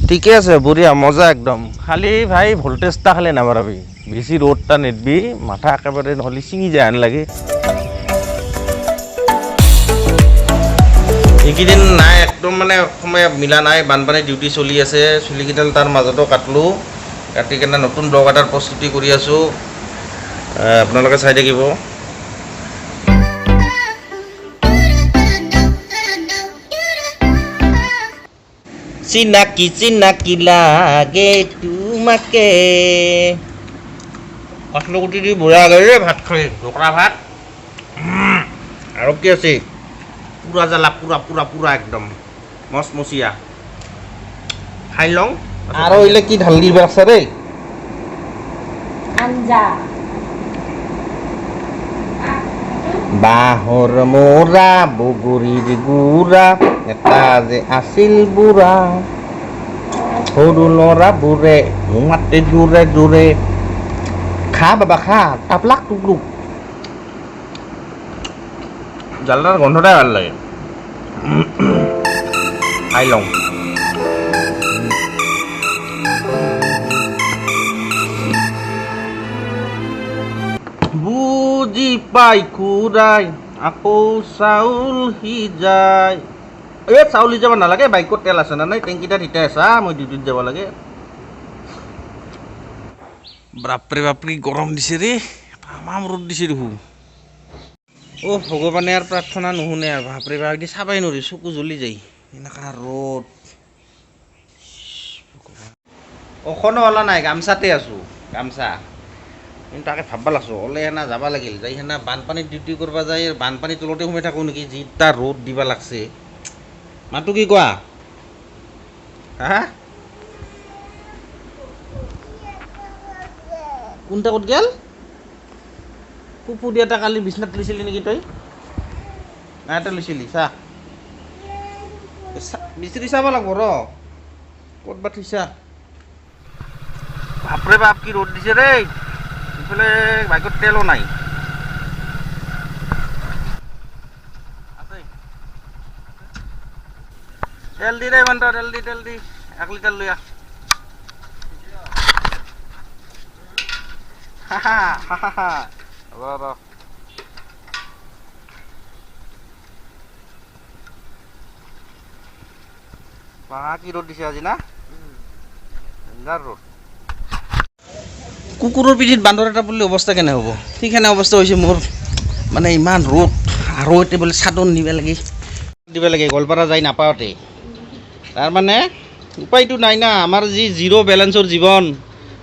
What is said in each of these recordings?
ঠিকে আছে, বঢ়িয়া মজা একদম। খালি ভাই ভল্টেজটা খালি নাবাঢ়াবি, বেছি ৰ'দটা নিদবি, মাথা একেবাৰে নহ'লে ছিঙি যায় হেন লাগে। এইকেইদিন নাই একদম মানে সময় মিলা নাই, বানপানী ডিউটি চলি আছে, চুলিকেইডাল তাৰ মাজতো কাটলোঁ, কাটি কেনে নতুন ব্লগ এটাৰ প্ৰস্তুতি কৰি আছোঁ, আপোনালোকে চাই থাকিব। চিনাকি চিনাকি লাগে তোমাকে। কঁঠালগুটি দি বঢ়িয়া লাগে ভাত খাই, ঢোকৰা ভাত। আৰু কি আছে? পুৰা জ্বালা, পুৰা পুৰা পুৰা একদম মচমচীয়া। খাই লওঁ। আৰু এইলে কি ঢালি দিব আছে দেই? আঞ্জা। বাঁহৰ মূৰা বগৰীৰ গুড়া, এটা যে আছিল বুঢ়া, সৰু ল'ৰাবোৰে মাতে জোৰে জোৰে, খা বাবা খা, টাপলাক টুকলুক। জ্বালাৰ গোন্ধটাই ভাল লাগে। খাই লওঁ। বুজি পাই খুৰাই আকৌ চাউল সিজাই। এই চাউল সিজাব নালাগে, বাইকত তেল আছে না নাই? টেংকিটা তিতাই আছা, মই ডিউটিত যাব লাগে। বাপৰে বাপৰে গৰম দিছে ৰে, তামাম ৰ'দ দিছে দেখোন। অ' ভগৱানে আৰু প্ৰাৰ্থনা নুশুনে আৰু, বাপৰে বাপ দি চাবাই নোৱাৰি, চকু জ্বলি যায় এনেকুৱা ৰ'দ। অখনো ওলা নাই, গামচাতে আছোঁ, গামচা। কিন্তু তাকে ভাববা লাগছো, ওলাই সেনা যাব লাগিল, যাই সেনা বানপানীত ডিউটি কৰবা যায়, বানপানীৰ তলতে সোমাই থাকোঁ নেকি, যিটা ৰ'দ দিবা লাগছে। মাতটো কি কোৱা? হা, কোনটা ক'ত গেল? ফুফু দিয়া এটা কালি বিচনাত লৈছিলি নেকি তই? নাই এটা লৈছিলি, চা বিচৰি চাব লাগব ৰ, ক'ত বা থৈছা। বাপৰে বাপ কি ৰ'দ দিছে দেই, ইফালে বাইকত তেলো নাই। তেল দি দে ইমানটা, তেল দি, তেল দি, 1 লিটাৰ লৈ আহ। হা হা হা, ৰ ৰ। কি ৰ'দ দিছে আজি না, ডেঞ্জাৰ ৰ'দ। কুকুৰৰ পিঠিত বান্দৰ এটা পৰিলে অৱস্থা কেনে হ'ব, ঠিক সেনে অৱস্থা হৈছে মোৰ। মানে ইমান ৰ'দ, আৰু এতিয়া বোলে চাদৰ নিব লাগে, দিব লাগে, গোৱালপাৰা যাই নাপাওঁতে। তাৰমানে উপায়টো নাই না, আমাৰ যি জিৰ' বেলেঞ্চৰ জীৱন,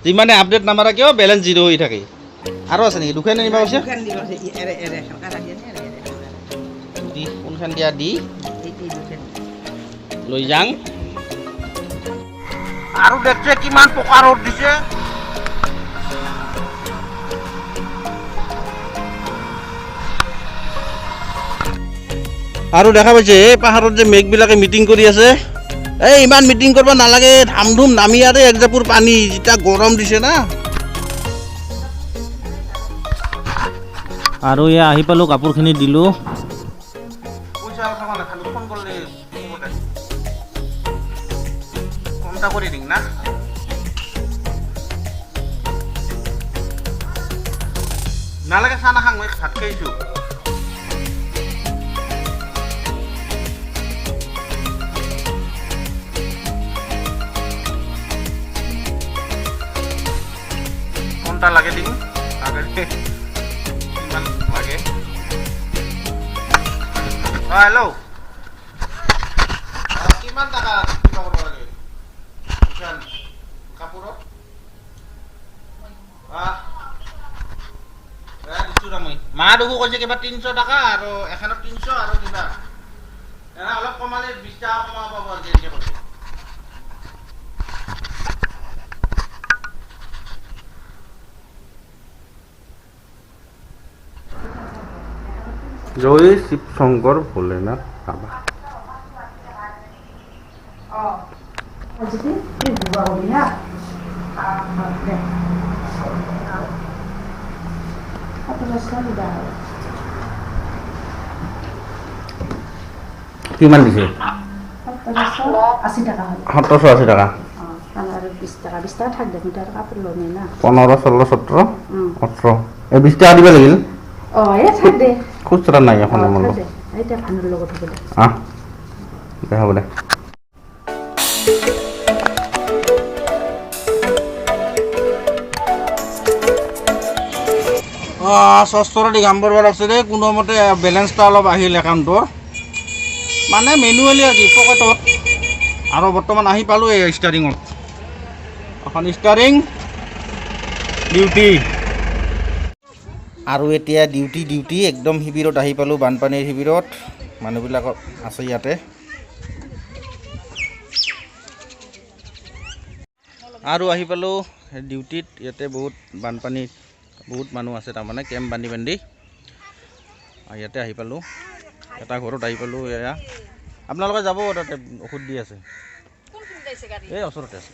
যিমানে আপডেট নামাৰা কিয় বেলেঞ্চ জিৰ' হৈ থাকে। আৰু আছে নেকি? দুখন আনিব কৈছে? দি কোনখন দিয়া দি লৈ যাং। আৰু দেখছে কিমান পকা ৰ'দ দিছে। আৰু দেখা পাইছে এই পাহাৰত যে মেঘবিলাকে মিটিং কৰি আছে। এই ইমান মিটিং কৰিব নালাগে, ধাম ধুম নামি আৰু এক জাপুৰ পানী, যেতিয়া গৰম দিছে না। আৰু এয়া আহি পালোঁ, কাপোৰখিনি দিলোঁ। কৰি দিম না। নালাগে চাহ নাখাং, মই ভাত খাইছোঁ। কোনটা লাগে দিম, কিমান লাগে? হেল্ল', কিমান টকা কিবা কৰিব লাগে কাপোৰত? মা দেখো কৈছে কিবা 300 টকা, আৰু এখনত 300 আৰু কিবা অলপ কমালে 20 টকা কমাব পাব আৰু তেনেকে কৈছে। জয় শিৱশংকৰ ভোলেনাথ বাবা। কিমান দিছে? 1780 টকা। 1780 টকা। 20 টাকা, 20 টাকা থাক দে, তাৰ কাপোৰ ল'মেই না। 15, 16, 17, 18, এই 20 টকা দিব লাগিল। অঁ, এই থাক দে। খুচৰা নাই এখন। অঁ, মোৰ থাক দে, এতিয়া ভানৰ লগত হ'ব দে। আহ দে, হ'ব দে। অঁ, দি কাম কৰিব লাগছে দেই। কোনোমতে বেলেঞ্চটা অলপ আহিল একাউণ্টৰ, মানে মেনুৱেলি আৰু কি পকেটত। আৰু বৰ্তমান আহি পালোঁ এই ষ্টাৰিঙত। এখন ষ্টাৰিং ডিউটি আৰু এতিয়া ডিউটি ডিউটি একদম শিবিৰত আহি পালোঁ, বানপানীৰ শিবিৰত। মানুহবিলাক আছে ইয়াতে। আৰু আহি পালোঁ ডিউটিত। ইয়াতে বহুত বানপানীত বহুত মানুহ আছে, তাৰমানে কেম্প বান্ধি বান্ধি। আৰু ইয়াতে আহি পালোঁ, এটা ঘৰত আহি পালোঁ। এয়া আপোনালোকে যাব, তাতে ঔষধ দি আছে। এই ওচৰতে আছে।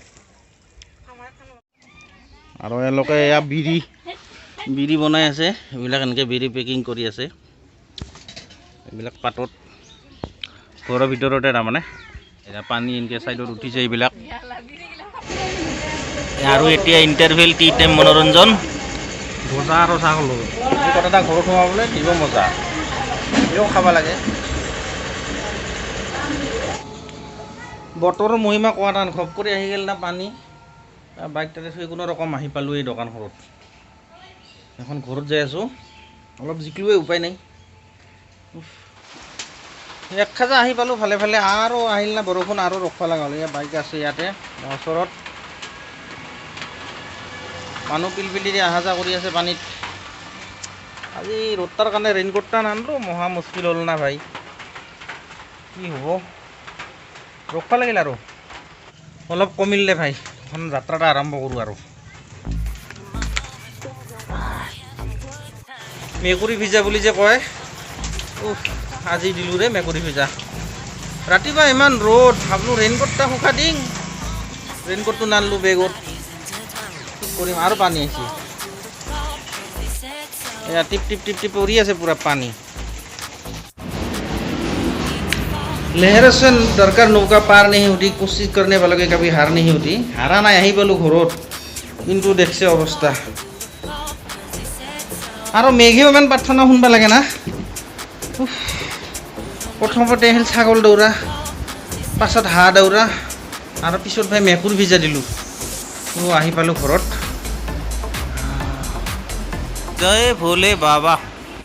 আৰু এওঁলোকে এয়া বিৰি বিৰি বনাই আছে। এইবিলাক এনেকৈ বিৰি পেকিং কৰি আছে এইবিলাক পাতত, ঘৰৰ ভিতৰতে। তাৰমানে এতিয়া পানী এনেকৈ ছাইডত উঠিছে এইবিলাক। আৰু এতিয়া ইণ্টাৰভেল, টি টাইম, মনোৰঞ্জন। গজা আৰু চাহ খালোঁ। এই কথা এটা ঘৰত সোমাবলৈ দিব মজা, এও খাব লাগে। বতৰৰ মহিমা কোৱা টান, ঘপ কৰি আহি গ'ল না পানী। বাইক তাতে থৈ কোনো ৰকম আহি পালোঁ এই দোকানখনত। এখন ঘৰত যাই আছোঁ, অলপ জিকিলোৱে, উপায় নাই। উফ। এক খাজা আহি পালোঁ ভালে ভালে। আৰু আহিল না বৰষুণ, আৰু ৰখবা লগা হ'ল। এয়া বাইক আছে ইয়াতে ওচৰত। মানুহ পিলপিলিৰে অহা যোৱা কৰি আছে পানীত। আজি ৰ'দটাৰ কাৰণে ৰেইনকোটটা নানলো, মহা মুস্কিল হ'ল না ভাই। কি হ'ব, ৰখবা লাগিল। আৰু অলপ কমিল দে ভাই, এখন যাত্ৰাটা আৰম্ভ কৰোঁ। আৰু মেকুৰী ভিজা বুলি যে কয়, উফ, আজি দিলোঁ ৰে মেকুৰী ভিজা। ৰাতিপুৱা ইমান ৰ'দ, ভাবলোঁ ৰেইনকোটটা শুকাই দিম, ৰেইনকোটটো নানলো বেগত। কি কৰিম? আৰু পানী আহিছে। এয়া টিপ টিপ টিপ টিপ পৰি আছে পুৰা পানী। लहर से दरकार नौका पार नहीं होती, कोशिश करने वालों की कभी हार नहीं होती। হাৰা নাই, আহি পালোঁ ঘৰত, কিন্তু দেখছে অৱস্থা। আৰু মেঘেও ইমান প্ৰাৰ্থনা শুনবা লাগে না। উফ। প্ৰথমতে আহিল ছাগল দৌৰা, পাছত হাঁহ দৌৰা আৰু পিছত ভাই মেকুৰ ভিজা দিলোঁ। অ' আহি পালোঁ ঘৰত। জয় ভোলে বাবা।